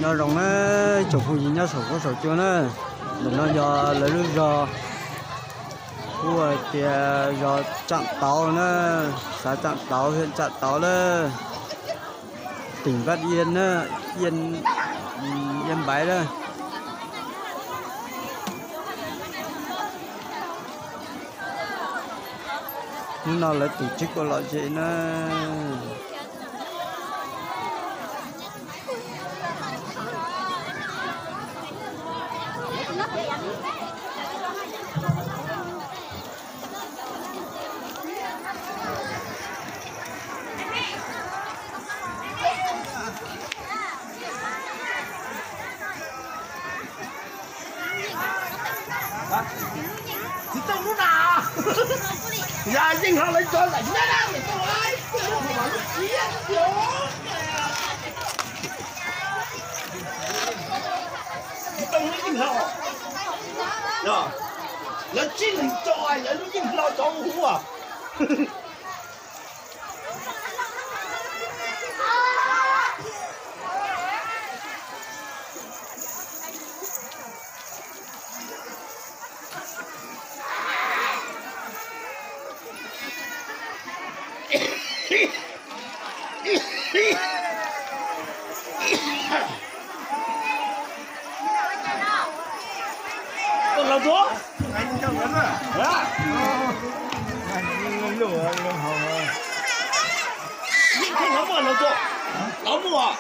Nyob zoo na, tsoom phooj ywg nyob saum huab saum cua na, ntawm no yog lawv lub zos, kuj hais tias zos Tsaam Tauv na, xav Tsaam Tauv, hiam Tsaam Tauv lawm, teem Vaj Iab na, Iab Npaiv lawm. Hnub no lawv tus tsib kuj lom zem na. Tsis tau lub na, yog yeej hlo lawv cov ntawm neb na, tsis tau lub yeej hlo, lawv tsib leeg tso, lawv lub yeej hlo cov hu. Los tuaj. Yeej koj los muaj los tuaj. Los muaj.